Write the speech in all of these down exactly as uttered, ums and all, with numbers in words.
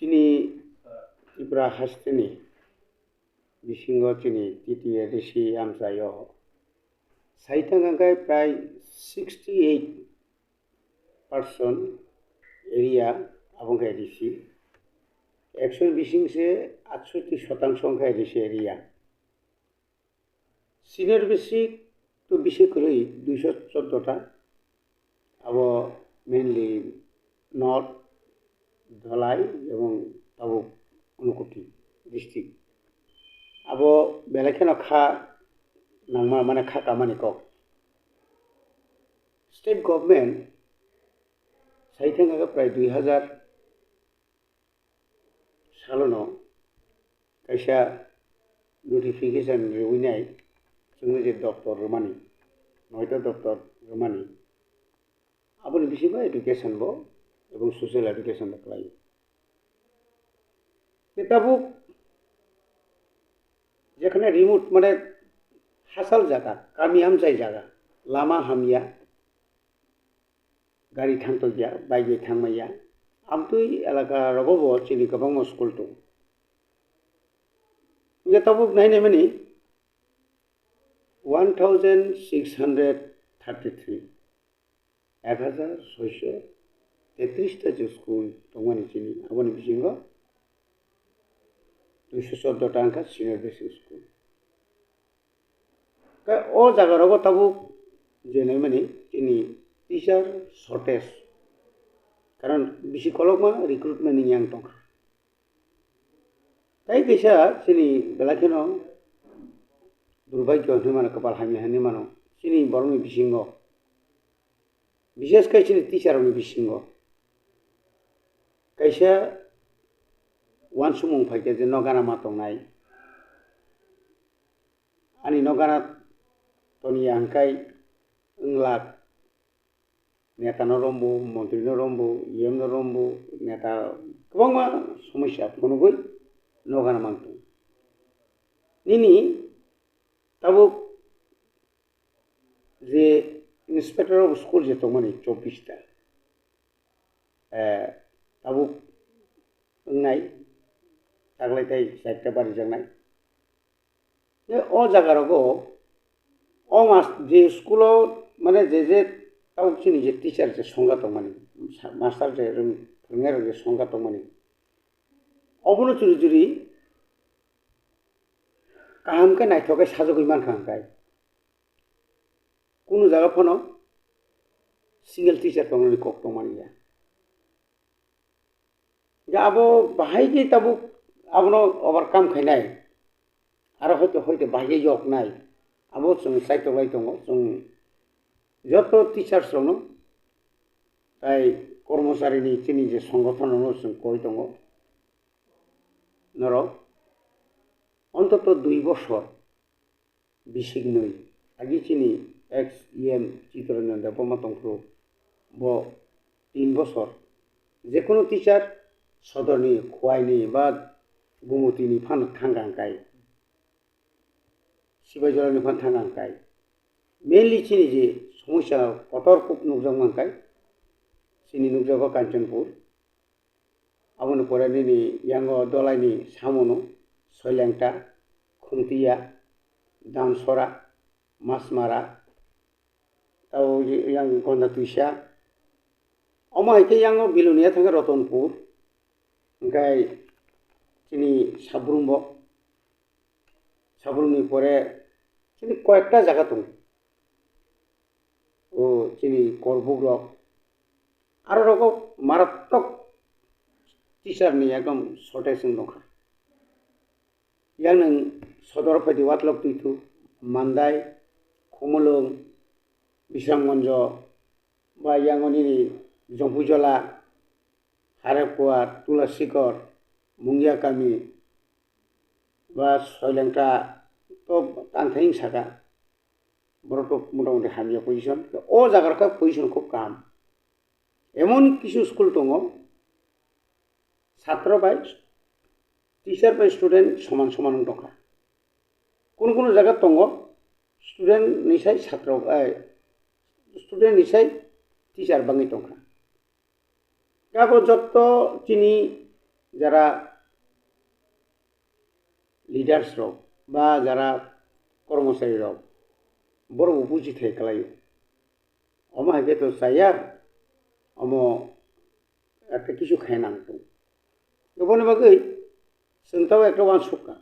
Chini Tripura hasteni bisingo chini T T A D C amchaio saithang hwnkhe prai sixty eight percent area abo wngkha A D C. Ekshoni bising se atshotti shotangso wngkha A D C area. Senior basic to bisi kwrwi duiso chordo ta, abo mainly North, Dhalai ebong tabuk Unakoti district. Abo belai kheno kha nangma, mane kha kamani kok. State government saithang hwnkhe prai dui hazar salono kaisa notification rwinai chwngno je doptor rwmani, noita doptor rwmani, aboni bisingo education bo ebong social education bo khlai. Tei tabuk jekhane remote mane hachal jaga, kami amchai jaga, lama hamya, gari thangtokya, bike bai thangmaya. Amtwi elaka rogo bo chini kwbangma school tongo. Hwnkhe tabuk nainai mani one thousand six hundred thirty three, ek hazar soiso tetris ta je school tongmani chini, aboni bisingo duiso chordo ta wngkha senior basic school. Khe o jaga rogo tabuk je naimani chini teacher shortage, karon bisi kolokma recruitment ni yang tongkha. Tai kaisa chini belai kheno durbhagyo hinwi mano, kwpal hamya hinwi mano chini borokni bisingo, bishes khe chini teacher rokni bisingo kaisa uansukmung phaikha je nokgana ma tongnai. Ani nokgana toniya hwnkhe wnglak neta no rombo, montri no rombo, E M no rombo, neta kwbangma somosya phunugwi nokgana mantong. Nini tabuk je inspector of school je tongmani chobbish ta, eh, tabuk wngnai, chaklai tai charta barijaknai. Je o jaga rogo, o mas-, je school o, mane, je je tabuk chini je teacher je songkha tongmani, sa-, master je rwng-, phwrwngnai rok je songkha tongmani, obono churi churi kaham khe naithok khe sajagwi mankha hwnkhe, kunu jaga phano single teacher tongnani kok tongmani ya. Hingke abo bahai khe tabuk abono overcome khainai, aro hoite, hoite bahai khe yoknai, abo chwng chaitoklai tongo. Chwng joto teachers rokno, tai kormocharini chini je songothon rokno chwng koi tongo, norok ontoto dui bosor bisiknwi agi chini ex E M Chitraranjan Debbarma tongphuru, bo tin bosor jekunu teacher sodorni, Khowaini ba Gumutini phano thangkha hwnkhe, Sibaijorani phano thangkha hwnkhe, mainly chini je somosya kotor kuk nukjakma hwnkhe, chini nukjago Kanchanpur. Aboni pore nini yango dolaini samono Soilengta, Khumtiya, Damsora, Masmara, tabo yang Gonda Twisa. Omo hai khe yango Bilonia thangkhe Rotonpur, hingkhe chini Sabrumbo, Sabrumni pore chini koyekta jaga tongo. O chini Korbuk rok, aro rogo marattok teacher ni ekdom shortage wng tongkha. Yang nang sodor phaidi Watlok Twithu, Mandai, Khumulwng, Bisramganjo, ba yang nini Jompuijola, Harepua, Tulasikor, Mungiakami, ba Soilengta to tangthai wng saka. Borok to motamoti hamya position. O jaga rok khe position khub kaham. Emon kisu school tongo, satro bai, teacher bai student soman soman wng tongkha. Kunu kunu jaga tongo, student ni sai satro, eh, student ni sai teacher bangwi tongkha. Abo jotto chini jara leaders rok ba jara kormochari rok borok bo buji thai kwlaio. Omo hai khe to chaya, omo ekta kisu khai nang tong. Oboni bagwi chwng tabo ekta uansuk kha.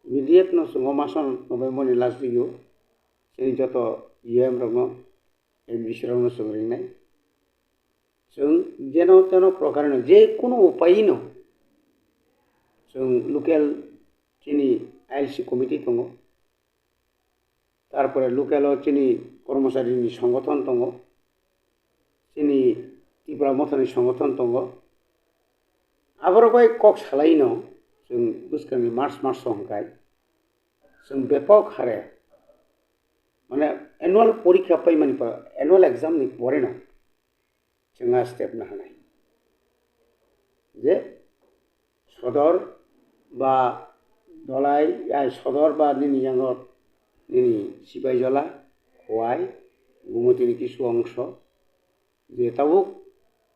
Immediate no chwng o masan November ni last week o chini joto U M rokno, M D C rokno chwng ringnai. Chwng jeno teno prokarno je kunu upaino chwng local chini I L C committee tongo. Tarpore local o chini kormochari ni songothon tongo, chini Tipra Motha ni songothon tongo. Aborok bai kok salaino chwng bwskangni March maso hwnkhe chwng bepok hare, mane, annual porikha paimani pore, annual exam ni poreno chwng a step nahanai. Je sodor ba dolai, ai sodor ba nini yango nini Sipaijola, Khowai, Gumotini kisu ongso, je tabuk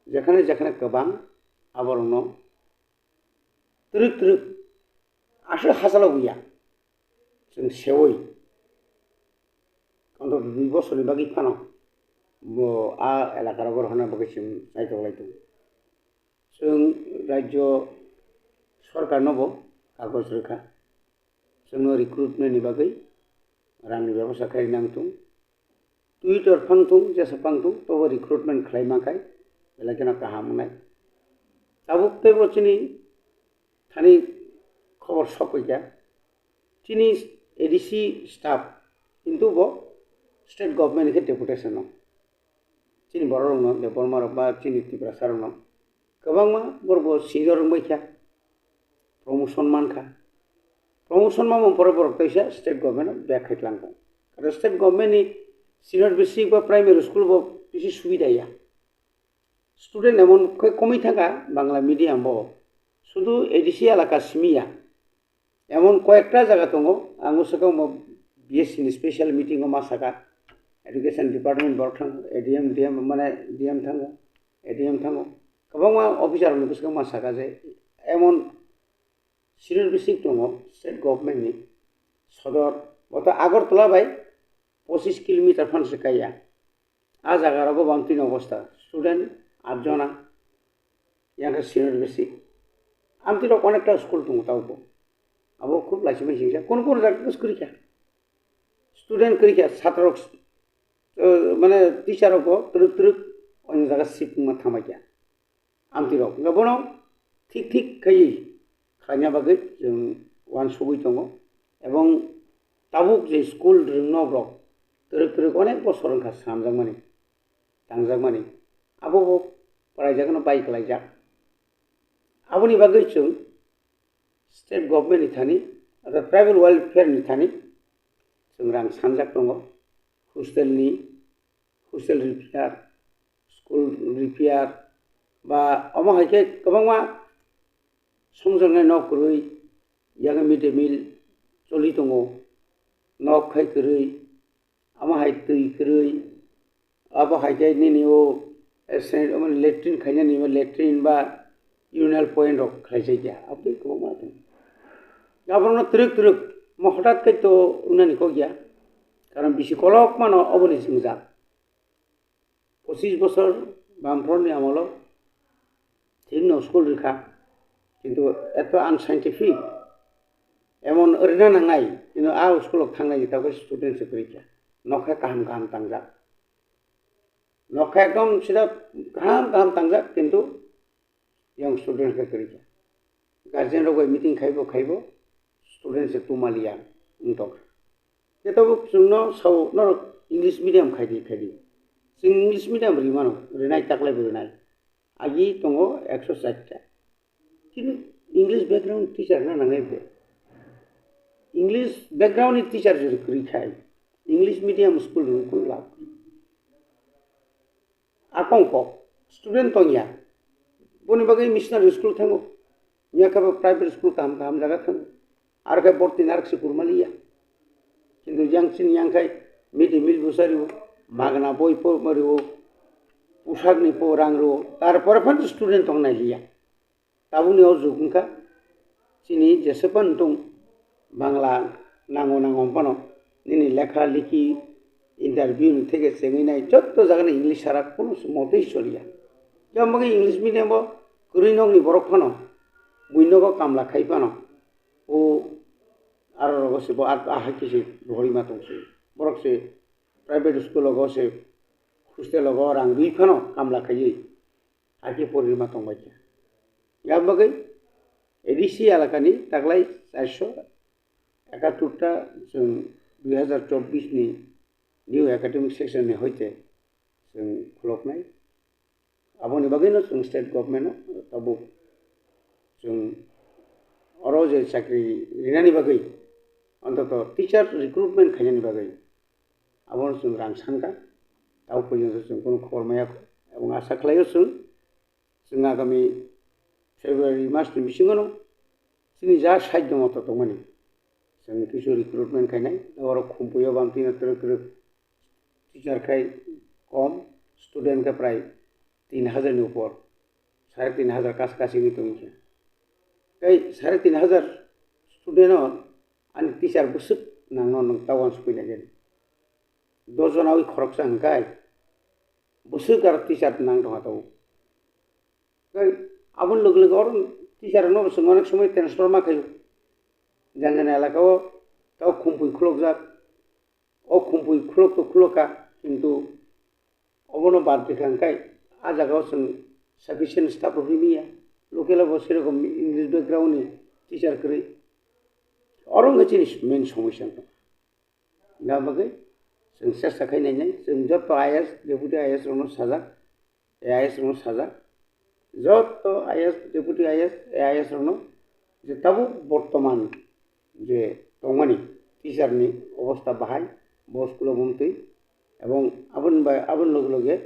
jekhane jekhane kwbang aborokno twrwk twrwk aswk hachalo buya. Chwng seui, anto dui bosorni bagwi phano bo a elaka rogo rohorna bagwi chwng naitoklai tongo. Chwng rajyo sorkarno bo kagoj rwkha, chwngno recruitment ni bagwi rangni bebosta khaina nang tong. Twitter phang thung, jesa phang thung, tobo recruitment khlai mankhai, belai kheno kaham wngnai. Tabuk teibo chini thani khobor sokphaikha, chini A D C staff, kintu bo state government ni khe deputation no. Chini borok rokno, Debbarma rok ba chini Tiprasa rokno kwbangma borok bo senior wngbaikha, promotion mankha. Promotion mamung pore borok teisa state government o back khai tlang kha. Karon state government ni senior basic ba primary school bo bisi subida ya. Student emon khe komwi thangkha Bangla medium bo. Sudu A D C elaka simi ya. Emon koyekta jaga tongo, ang swkang bo B S C ni special meeting o ma saka, education department borok thango, A D M, D M mane D M thango, A D M thango. Kwbangma officer rokni bwskango ma saka je emon senior basic tongo state government ni sodor, boto Agartala bai pochis kilometer phan se kaiya. A jaga rogo bo amtwini obostha, student at jona, yang khe senior basic. Amtwi rok onekta school tongo tabukbo. Abo khub lachibai singsa, kono kono jaga kwrwi kha. Student kwrwi kha, chatra rok, eh, mane teacher rok bo twrwk twrwk onyo jaga shift wngma thangbai kha. Amtwi rok hwnkhe bono thik thik khaiwi khlaina bagwi chwng uansugwi tongo, ebong tabuk je school rwng nok rok twrwk twrwk onek bosor wngkha swnamjakmani, tangjakmani, abo bo pwraijak no bai kwlaijak. Aboni bagwi chwng state government ni thani, orthat tribal welfare ni thani chwng rang sanjak tongo, hostel ni, hostel repair, school repair, ba omo hai khe kwbangma songjaknai nok kwrwi, yang mid day meal choli tongo, nok khai kwrwi, omo hai twi kwrwi, abo hai khe nini o, eh, sen-, omo latrine khainani latrine ba urinal point rok khlaijak ya, abo twi kwbangma tongo. Aborokno twrwk twrwk mo hwtat khe to wngnani kok ya, karon bisi kolok mano oboni jwngjal. Pochis bosor Bamfront ni amolo thik no school rikha, kintu eto unscientific, emon rina nangnai, kintu a school o thangnai ni tabuk student se kwrwi kha, nokha kaham kaham tangjak, nokha ekdom sida kaham kaham tangjak, kintu yang student khe kwrwi kha. Guardian rok bai meeting khaibo khaibo student se tuma liya wng tong kha. Khe tabuk chwngno sao norok English medium khai di khai di. Chwng English medium ri mano, rinai taklai bo rinai. Agi tongo ekso char ta. Kintu English background teacher na nangnai bre. English background ni teacher jodi kwrwi khai English medium school rwng kun lab. Akong kok student tongya, boni bagwi missionary school thango, ya khe bo private school kaham kaham jaga thango, aro khe borti narwk se kurma liya. Kintu yang chini yang khai mid day meal bo chari o, magna boi po mari o, pusakni po rang ro, tarpore phan student tong nai liya. Tabukni o jug wngkha, chini jesa phano tong Bangla nango nango phano nini lekha likhi, interview ni theke chengwi nai jotto jaga ni English sara kuno motei choliya. Jabagwi English medium o kwrwi nokni borok phano bui nogo kamla khai phano o aro rogo se bo a, a hai khe se rohorima tong se. Borok se private school rogo se hostel rogo rang rwi phano kamla khaiwi hai khe poririma tong bai kha. Yabagwi A D C elakani taklai charso ekatur ta chwng dui hazar chobbish ni new academic session ni hoite chwng khuloknai. Aboni bagwino chwng state government no tabuk chwng oro je chakri rinani bagwi, antoto teacher recruitment khainani bagwi abono chwng rang sankha. Tabuk porjonto chwng kono khobor maya kho, ebong asa khlaio chwng, chwng agami February mas ni bisingo no chini ja side no moto tongmani chwng kisu recruitment khainai, oro khumpuio bamtino twrwk twrwk teacher khai kom, student khe prai tin hazar ni upor, sare tin hazar kas kasi wngwi tongwi kha. Tei sare tin hazar student o ani teacher bwswk nangno nwng ta uansukwi naikhe. Dos jona wi khoroksa hwnkhai bwswk aro teacher nang tongkha tabuk. Tei aboni loge loge oro teacher rokno bo chwng onek somoi transfer ma khaio. Jang jani elaka o tei o khumpui khulokjak. O khumpui khulok to khulokha, kintu obono bad rikha hwnkhai a jaga o chwng sufficient staff rwui manya. Local o bo serokom English background ni teacher kwrwi. Oro wngkha chini main somosya wngkha. Aboni bagwi chwng chesta khai nainai, chwng joto I A S, deputy I A S rokno sajak, A I S rokno sajak, joto I A S, deputy I A S, A I S rokno je tabuk bortoman je tongmani teacher ni obostha bahai, bo school o mungtwi, ebong aboni bai, aboni loge loge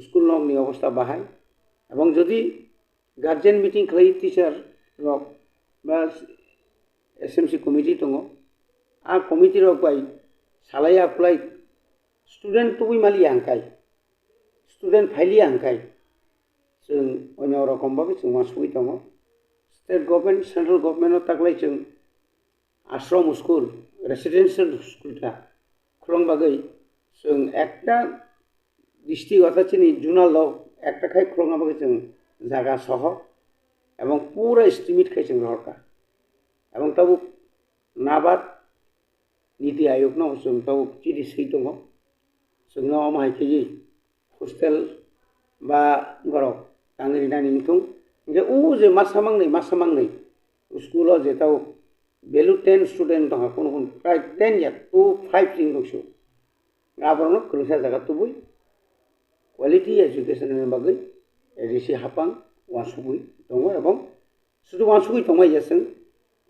school nok ni obostha bahai, ebong jodi guardian meeting khlai teacher rok ba S M C committee tongo, a committee rok bai salai akulai student tubui maliya hwnkhai, student phailiya hwnkhai, chwng onyo rokom bagwi chwng uansugwi tongo. State government, central government no taklai chwng ashram school, residential school ta khulong bagwi chwng ekta district ortha chini zonal o ekta khai khulokna bagwi chwng jaga soho ebong pura estimate khai chwng rohorkha. Ebong tabuk NABARD, NITI Aayog no chwng tabuk chiri swi tongo. Chwngno omo hai khaiwi hostel ba borok tangwi rinani wngthung. Hinkhe o je masa mangnwi, masa mangnwi school o je tabuk value ten student tongkha, kunu kunu prai ten ya, two five wng tongsu. Aborokno kwrwngsa jaga tubui quality education ni bagwi A D C hapang uansugwi tongo, ebong sudu uansugwi tongmai ya chwng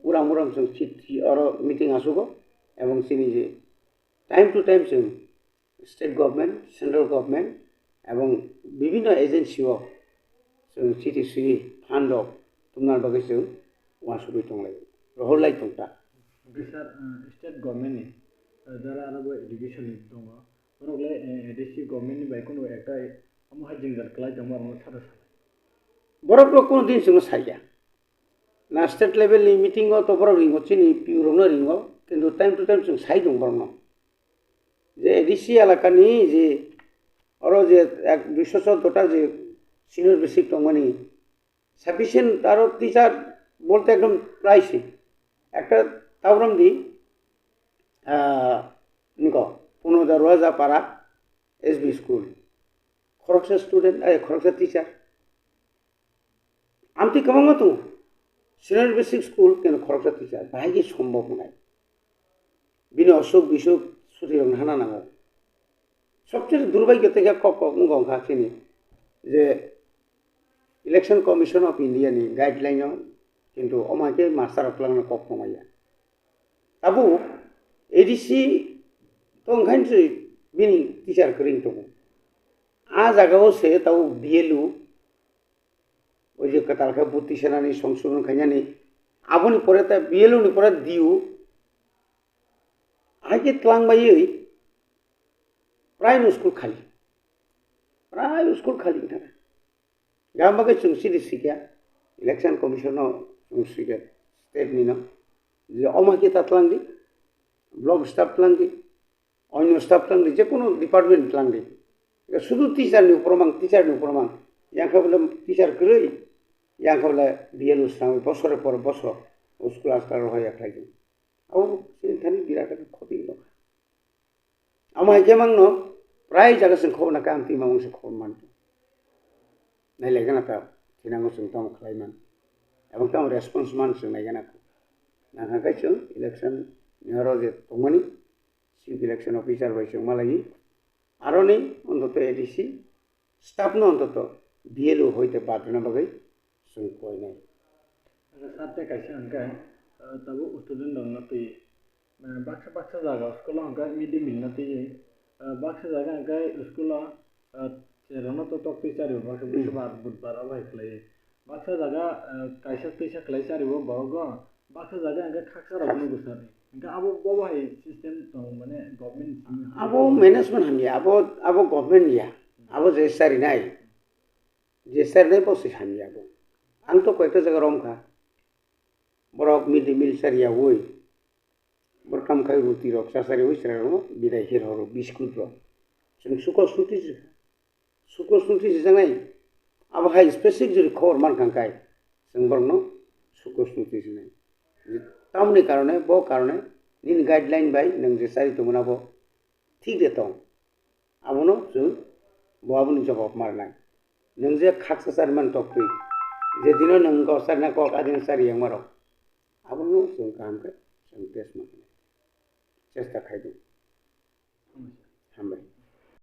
uram uram chwng chithi oro meeting asugo, ebong chini je time to time chwng state government, central government ebong bibhinno agency o chwng chithi swiwi fund rok tumna bagwi chwng uansugwi tonglai, rohorlai tongta. Hwnkhe sir, uh, state government ni, uh, jara aro bo education ni tongo, borok le, uh, A D C government ni bai kunu ekta omo hai jwngjal kwlai tongma rokno sado salai. Borok rok kunu din chwngno saiya. Na state level ni meeting o to borok ringo, chini P U rokno ringo, kintu time to time chwng sai tong borokno. Je A D C elaka ni je oro je ek duiso chouddor ta je senior basic tongmani, sufficient aro teacher bolte ekdom prai se. Ekta tauram di, ah, niko, Puno Darwaja para S B school. Khoroksa student, eh, khoroksa teacher. Amtwi kwbangma tongo. Senior basic school keno khoroksa teacher. Bahai khe sombhob wngnai. Bini osuk bisuk suti rok hana nango. Sobchese durbhagyo tei khe kok kok wngkha chini je Election Commission of India ni guideline o kintu omo hai khe master rok twlangna kok tongmaya. Tabuk A D C tongkhainwi bini teacher kwrwi tongo. A jaga o se tabuk B L O, o je kwtal khe buti sanani, songsodhon khainani, aboni pore ta B L O ni pore D O, hai khe twlang baiwi primary school khali. Primary school khali wngkha. Gam bagwi chwng chini sikya. Election Commission no chwng swikha state ni no, je omo khe ta twlang di, block staff twlang di, onyo staff twlang di, je kono department twlang di. Sudu teacher ni uphoro mang, teacher ni uphoro mang. Yang khe bole teacher kwrwi, yang khe bole B L O swrangwi bosor por bosor o school askar rohor ya khlai di. Abo chini thani birat ekta khoti no. Amo hai khe mangno prai jaga chwng khobor na khe amtwi mamung se khobor man. Nailaigana ta thinango chwng tamo khlai man. Ebong tamo response man chwng naigana kho. Nang khe chwng election ni oro je tongmani chief election officer bai chwng malai. Aroni ontoto A D C staff no ontoto B L O hoite badrwna bagwi chwng koinai. Sir, tei kaisa hwnkhe, ah, tabuk student rokno twi, ah, baksa baksa jaga school o hwnkhe mid day meal no twiwi, ah, baksa jaga hwnkhe school o, ah, cherokno totok twi chario, baksa Hmm. busubar budbar abo hai khlaiwi. Baksa jaga, ah, kaisa twisa khlai chario bohogo, baksa jaga hwnkhe khaksa rok nugo sir. Hwnkhe abo bobo hai system tongo mane government simi. Abo management hamya, abo, abo government ya, abo je charinai. Je charinai bo se hamya bo. Ang to koyekta jaga romkha. Borok mid day meal chariyawi. Borok kam khai ruti rok chachariwi chwrairokno bidai hir horo biscuit rok. Chwng suko suti si-, suko suti sijaknai. Abo hai specific jori khobor mankha kai. Chwng borokno suko suti sinai. Tamoni karone, bo karone, nini guideline bai nwng je chari tongmani abo thik de tong. Abono chwng bo aboni jawab ma rwnai. Nwng je khaksa chari mani toktwi, je dino nwng kok charina kok, adino chari yang maro. Abono chwng kaham khe chwng test ma khlai. Chesta khai di. Hambai.